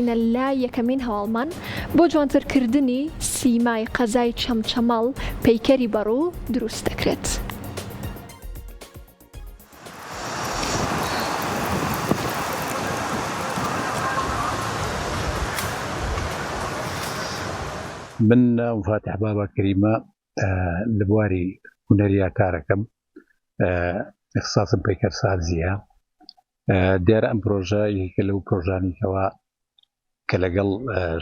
دەچینە لای یەکەمین هەواڵمان، بۆ جوانترکردنی سیمای قەزای چەمچەماڵ پەیکەری بەڕوو دروست دەکرێت. من ناوم فاتیح بابا کەریمە لە بواری هونەریا کارەکەم اختصاصم پەیکەرسازیە دیارە ئەم پرۆژە یەکێکە لەو پرۆژانی کەوا کە لەگەڵ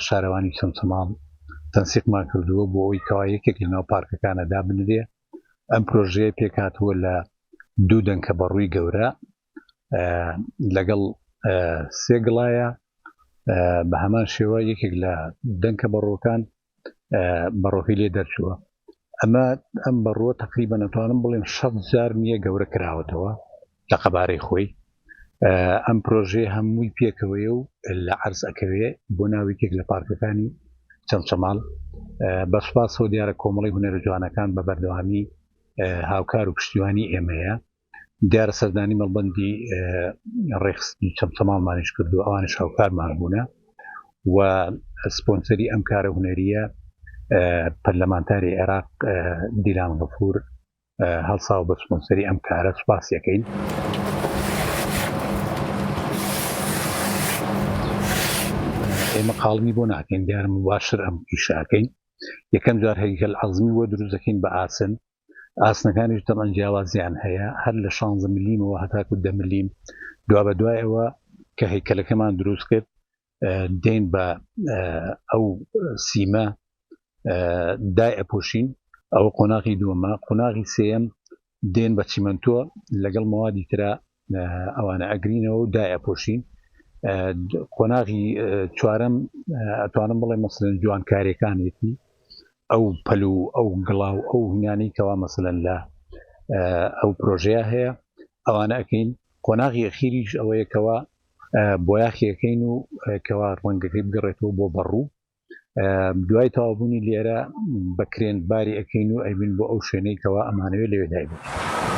شارەوانی چەمچەماڵ تەنسیقمان کردووە بۆ ئەوەی کەوا یەکێک لە ناو پارکەکانە دابنرێ ئەم پرۆژەیە پێکهاتووە لە دوو دەنکە بەڕووی گەورە لەگەڵ سێ گڵایە بە هەمان شێوە یەکێک لە دەنکە بەڕۆکان بەڕۆکەی لێ دەرچووە ئەمە ئەم بەڕووە تقریبا نەتوانم بڵێم شەد جار نییە گەورە کراوەتەوە لە قەبارەی خۆی ئەم پرۆژەیە هەمووی پێکەوەیە و لە عەرز ئەکەوێ بۆ ناو یەکێک لە پارکەکانی چەمچەماڵ بە سوپاسەوە دیارە کۆمەڵی هونەرە جوانەکان بە بەردەوامی هاوکار و پشتیوانی ئێمەیە دیارە سەردانی مەڵبەندی ڕێکخستنی چەمچەماڵمانیش کردو ئەوانیش هاوکارمان بوونە و سپۆنسەری ئەم کارە هونەریە پەرلەمانتاری عێراق دیلان غەفور هەڵساوە بە سپۆنسەری ئەم کارە سوپاسی ئەکەین. ئێمە قاڵبی بۆ ناکەین دیارە مباشر ئەم ئیشە ئەکەین یەکەم جار هەیکەل عەزمی بۆ دروست دەکەین بە ئاسن ئاسنەکانیش تەبعەن جیاوازیان هەیە هەر لە شانزە ملیمەوە هەتاکو دە ملیم دوا بە دوای ئەوە کە هەیکەلەکەمان دروست کرد دێین بە ئەو سیمە دای ئەپۆشین ئەوە قۆناغی دووەمە قۆناغی سێیەم دێن بە چیمەنتۆ لەگەڵ مەوادی ترا ئەوانە ئەگرینەوە و دای ئەپۆشین قۆناغی چوارەم ئەتوانم بڵێ مەسەلەن جوانکاریەکانێتی ئەو پەل و ئەو گڵا و ئەو هونیانەی کەوا مەسەلەن لە ئەو پرۆژەیە هەیە ئەوانە ئەکەین قۆناغی ئەخیریش ئەوەیە کەوا بۆیاخی ئەکەین و کەوا ڕەنگەکەی بگەڕێتەوە بۆ بەڕوو دوای تەواوبوونی لێرە بە کرێن باری ئەکەین و ئەیبین بۆ ئەو شوێنەی کەوا ئەمانەوێت لەوێ دایبنێین.